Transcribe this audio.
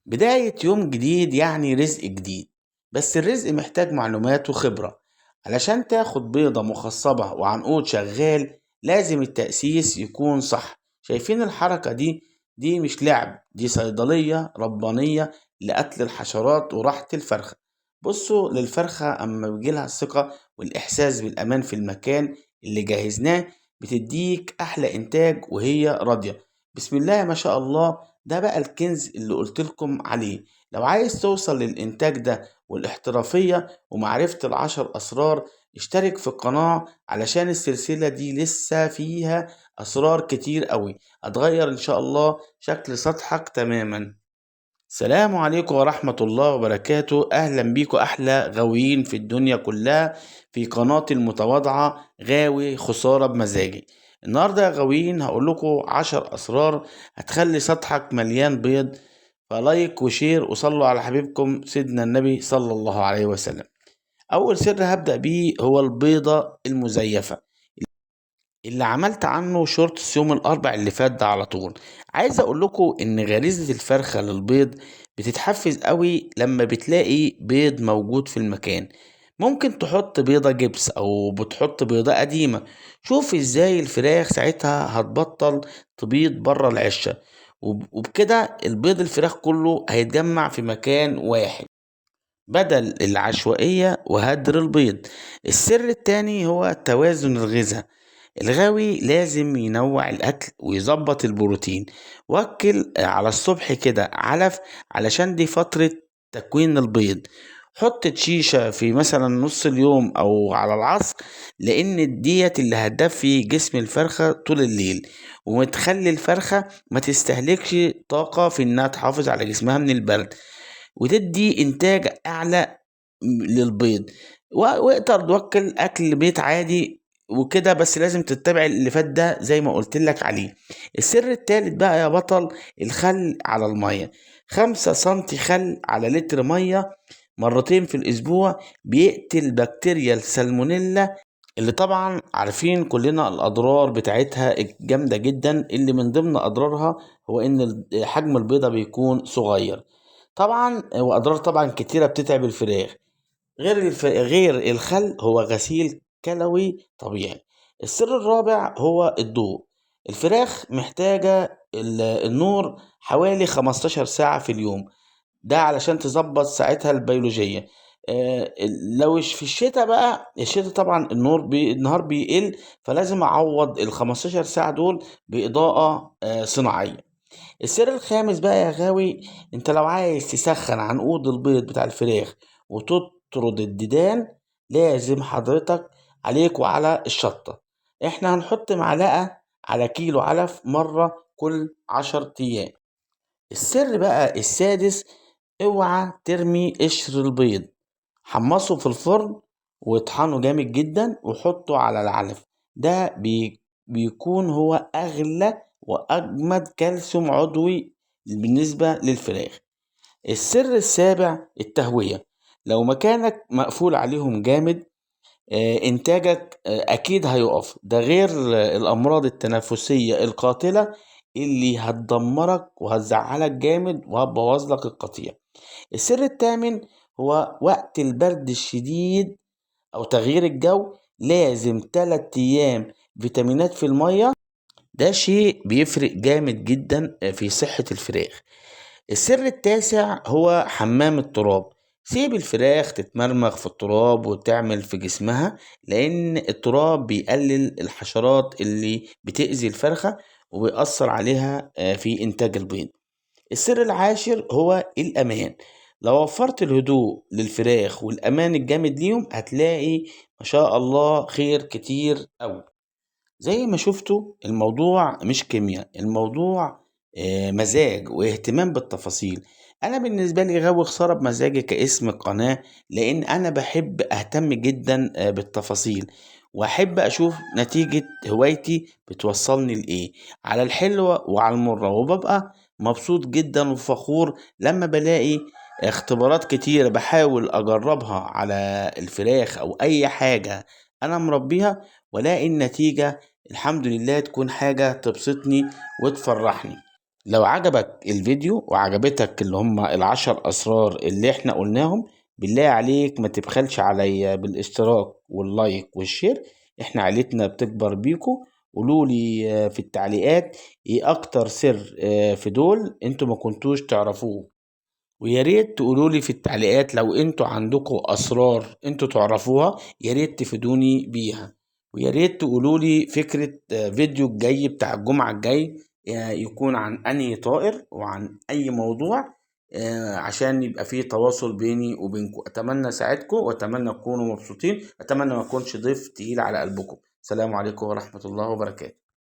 بداية يوم جديد يعني رزق جديد، بس الرزق محتاج معلومات وخبرة. علشان تاخد بيضة مخصبة وعنقود شغال لازم التأسيس يكون صح. شايفين الحركة دي؟ دي مش لعب، دي صيدلية ربانية لقتل الحشرات وراحة الفرخة. بصوا للفرخة أما بيجيلها الثقة والإحساس بالأمان في المكان اللي جهزناه بتديك أحلى إنتاج وهي راضية. بسم الله ما شاء الله، ده بقى الكنز اللي قلتلكم عليه. لو عايز توصل للإنتاج ده والاحترافية ومعرفة ال10 أسرار، اشترك في القناة علشان السلسلة دي لسه فيها أسرار كتير قوي هتغير إن شاء الله شكل سطحك تماما. السلام عليكم ورحمة الله وبركاته. أهلا بيكم أحلى غاويين في الدنيا كلها في قناتي المتواضعة غاوي خسارة بمزاجي. النهاردة يا غاويين هقول لكم 10 أسرار هتخلي سطحك مليان بيض. ف like و share وصلوا على حبيبكم سيدنا النبي صلى الله عليه وسلم. أول سر هبدأ بيه هو البيضة المزيفة اللي عملت عنه shorts يوم الأربع اللي فات ده على طول. عايز أقول لكم إن غريزة الفرخة للبيض بتتحفز قوي لما بتلاقي بيض موجود في المكان. ممكن تحط بيضة جبس أو بتحط بيضة قديمة. شوف إزاي الفراخ ساعتها هتبطل تبيض بره العشة، وبكده البيض الفراخ كله هيتجمع في مكان واحد بدل العشوائية وهدر البيض. السر التاني هو توازن الغذاء. الغاوي لازم ينوع الأكل ويظبط البروتين. وكل على الصبح كده علف علشان دي فترة تكوين البيض. حط تشيشة في مثلا نص اليوم أو على العصر، لأن ديت اللي هتدفي جسم الفرخة طول الليل وتخلي الفرخة ما تستهلكش طاقة في إنها تحافظ على جسمها من البرد وتدي إنتاج أعلى للبيض. واقدر توكل أكل بيت عادي وكده، بس لازم تتبع اللي فات ده زي ما قلت لك عليه. السر التالت بقى يا بطل، الخل على المية. 5 سنتي خل على لتر مية مرتين في الأسبوع بيقتل بكتيريا السالمونيلا اللي طبعا عارفين كلنا الأضرار بتاعتها الجامدة جدا، اللي من ضمن أضرارها هو إن حجم البيضة بيكون صغير طبعا، وأضرار طبعا كتيرة بتتعب الفراخ. غير الخل هو غسيل كلوي طبيعي. السر الرابع هو الضوء. الفراخ محتاجة النور حوالي 15 ساعة في اليوم، ده علشان تظبط ساعتها البيولوجية. لو في الشتاء بقى، الشتاء طبعا النهار بيقل، فلازم اعوض ال 15 ساعة دول بإضاءة صناعية. السر الخامس بقى يا غاوي، انت لو عايز تسخن عنقود البيض بتاع الفراخ وتطرد الديدان لازم حضرتك عليك وعلى الشطة. احنا هنحط معلقة على كيلو علف مرة كل 10 ايام. السر بقى السادس، اوعى ترمي قشر البيض، حمصه في الفرن واطحنه جامد جدا وحطه على العلف. ده بيكون هو اغلى واجمد كالسيوم عضوي بالنسبة للفراخ. السر السابع التهوية. لو مكانك مقفول عليهم جامد، انتاجك اكيد هيقف. ده غير الامراض التنفسية القاتلة اللي هتدمرك وهتزعلك جامد وهتبوظ لك القطيع. السر الثامن هو وقت البرد الشديد او تغيير الجو لازم 3 ايام فيتامينات في المية. ده شيء بيفرق جامد جدا في صحة الفراخ. السر التاسع هو حمام التراب. سيب الفراخ تتمرمغ في التراب وتعمل في جسمها، لأن التراب بيقلل الحشرات اللي بتأذي الفرخة وبيأثر عليها في إنتاج البيض. السر العاشر هو الأمان. لو وفرت الهدوء للفراخ والأمان الجامد ليهم هتلاقي ما شاء الله خير كتير أوي. زي ما شفتوا الموضوع مش كيمياء، الموضوع مزاج واهتمام بالتفاصيل. أنا بالنسبة لي غاوي خسارة بمزاجي كاسم القناة، لأن أنا بحب أهتم جدا بالتفاصيل، وأحب أشوف نتيجة هوايتي بتوصلني لإيه على الحلوة وعلى المرة، وببقى مبسوط جدا وفخور لما بلاقي اختبارات كتيرة بحاول أجربها على الفراخ أو أي حاجة أنا مربيها، ولاقي النتيجة الحمد لله تكون حاجة تبسطني وتفرحني. لو عجبك الفيديو وعجبتك اللي هم ال10 أسرار اللي احنا قلناهم، بالله عليك ما تبخلش عليا بالاشتراك وال like وال share، احنا عيلتنا بتكبر بيكو. قولوا لي في التعليقات ايه اكتر سر في دول انتوا ما كنتوش تعرفوه، ويا ريت تقولوا لي في التعليقات لو انتوا عندكم اسرار انتوا تعرفوها، يا ريت تفيدوني بيها. ويا ريت تقولوا لي فكرة فيديو الجاي بتاع الجمعة الجاي يكون عن انهي طائر وعن اي موضوع، عشان يبقى فيه تواصل بيني وبينكم. اتمنى اساعدكم واتمنى تكونوا مبسوطين، اتمنى ما اكونش ضيف تقيل على قلبكم. السلام عليكم ورحمة الله وبركاته.